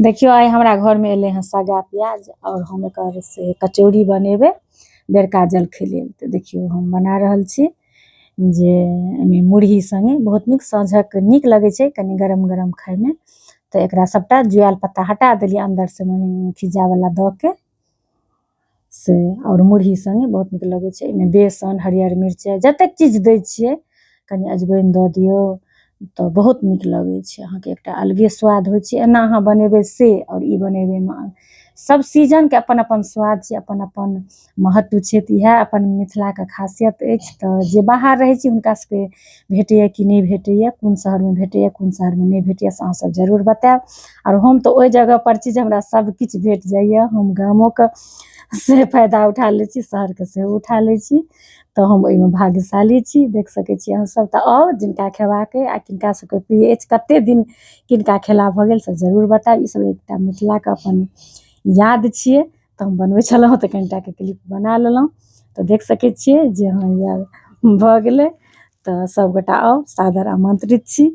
देखियौ, आइ हमरा घरमे एलै हँ सगा प्याज आओर हम एकर से कचौड़ी बनेबै बेरका जलखै लेल। तऽ देखियौ, हम बना रहल छी जे एहिमे मुरही सङ्गे बहुत नीक साँझक नीक लगै छै कनि गरम गरम खाइमे। तऽ एकरा सभटा जुआयल पत्ता हटा देलियै, अन्दरसँ खिज्जावला दऽ के से, आओर मुरही सङ्गे बहुत नीक लगै छै। एहिमे बेसन, हरियर मिरचाइ, जतेक चीज दै छियै, कनि अजवाइन दऽ दियौ तऽ बहुत नीक लगै छै। अहाँके एकटा अलगे स्वाद होइ छै। एना अहाँ बनेबै से आओर ई बनेबैमे सब सीजनके अपन अपन स्वाद छै, अपन अपन महत्व छै। तऽ इएह अपन मिथिलाके खासियत अछि। तऽ जे बाहर रहै छी, हुनका सबके भेटैए कि नहि भेटैए, कोन शहरमे भेटैए, कोन शहरमे नहि भेटैए, से अहाँसब जरूर बतायब। आओर हम तऽ ओहि जगहपर छी जे हमरा सब किछु भेट जाइए। हम गामोके से फायदा उठा लै छी, शहरके सेहो उठा लै छी। तऽ हम ओहिमे भाग्यशाली छी। देख सकै छी अहाँसब। तऽ आउ, जिनका खेबाक अइ आ किनका सबके प्रिय अछि, कते दिन किनका खेला भऽ गेल, से जरूर बतायब। ईसब एकटा मिथिलाके अपन याद छियै। तऽ हम बनबै छलहुँ तऽ कनिटाके क्लिप बना लेलहुँ। तऽ देख सकै छियै जे हँ, इएह भऽ गेलै। तऽ सभगोटा आउ, सादर आमन्त्रित छी।